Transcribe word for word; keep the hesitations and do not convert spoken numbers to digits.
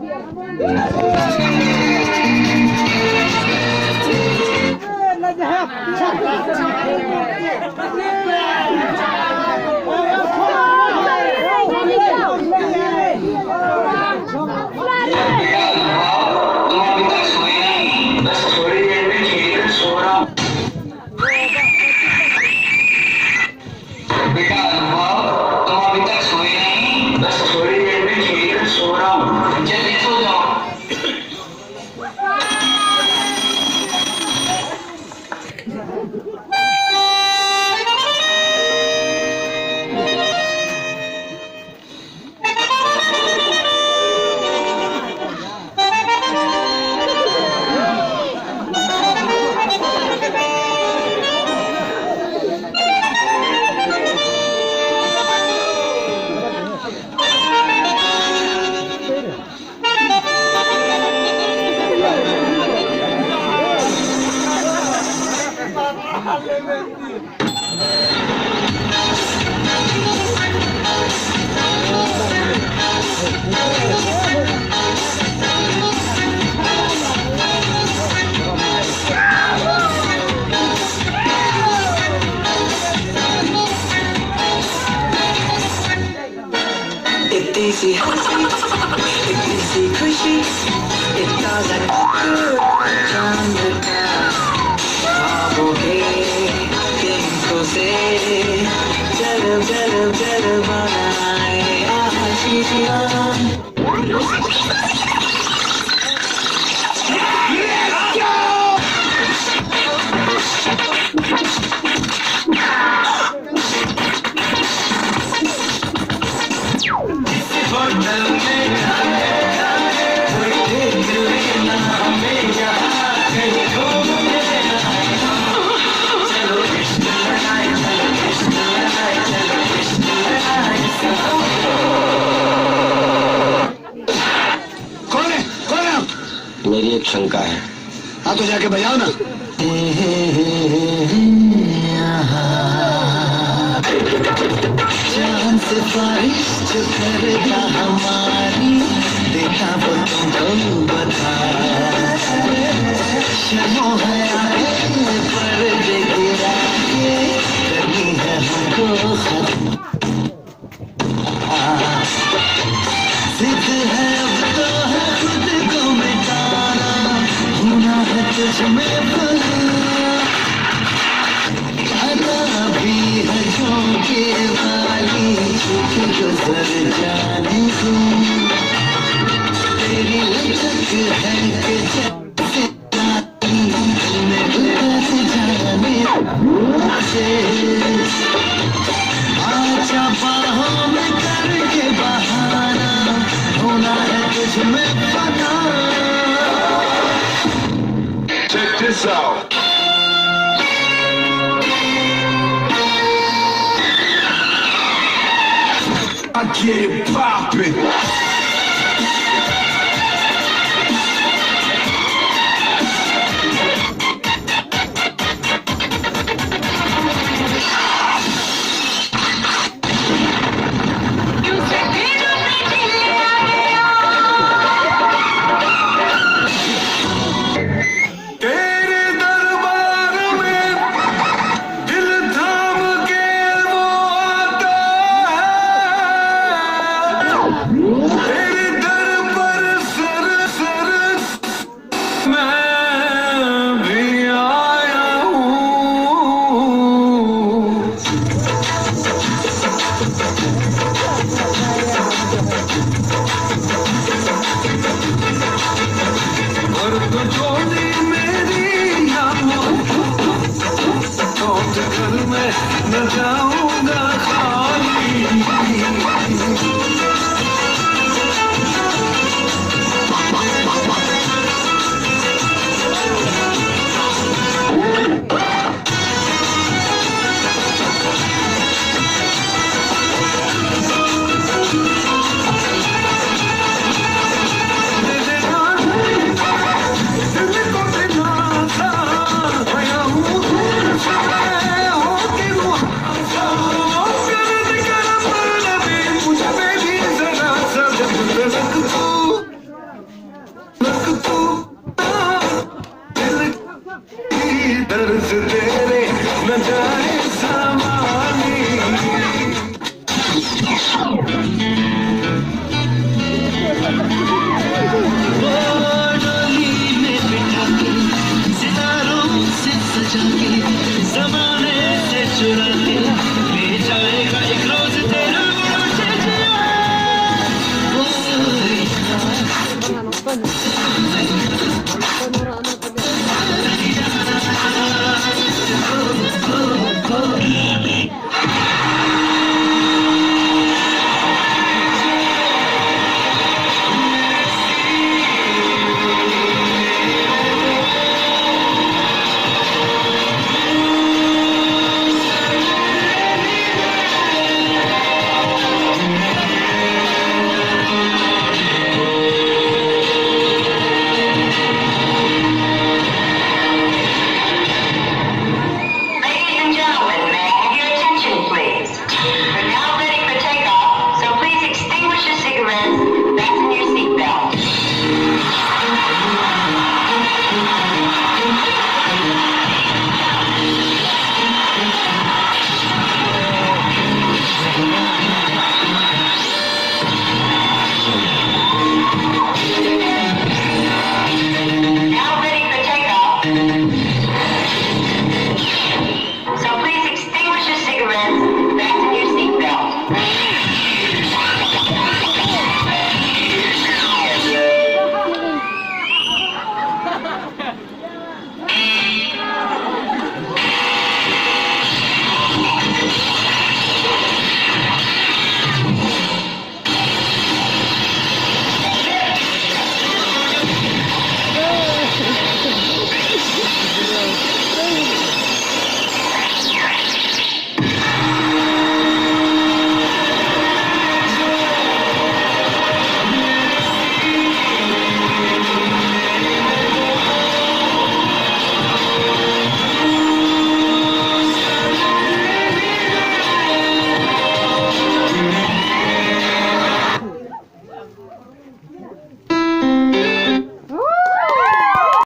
तुम अभी तक सोए नहीं, बस थोड़ी देर में खेलकर सो रहा हूँ। बेटा अनुभव, तुम अभी तक सोए नहीं, बस थोड़ी देर में खेलकर सो रहा हूँ, जल्दी सो जाओ। इतनी सी हंसी, इतनी सी खुशी, एक ताज़ा चांद का, ख्वाबों के तिनकों से जल, जल, जल बनाए आशियां। कौन है? कौन है आप? मेरी एक शंका है। हाँ, तो जाके बजाओ ना। चांद सिफारिश जो करेगा हमारी, देखा वो तुमको बता। शर्मो है आए पर्दे गिरा के, करनी है हमको खत्म। जिद है अब तो है खुद को मिटाना, होना है तुझ में फना। अदा भी है झोंके वाली, झुक गुजर जाने दे। तेरी लचक है कि जैसे आजा बाहों में करके बहाना, होना है तुझ में फना। Check this out. I get it poppin'. तेरे दरबार में दिल थाम के वो आता है। तेरे दर पर सर, सर मैं भी आया हूँ। और तो जोड़ी मेरी ना हो, तो घर में न जाऊंगा खाली। Sir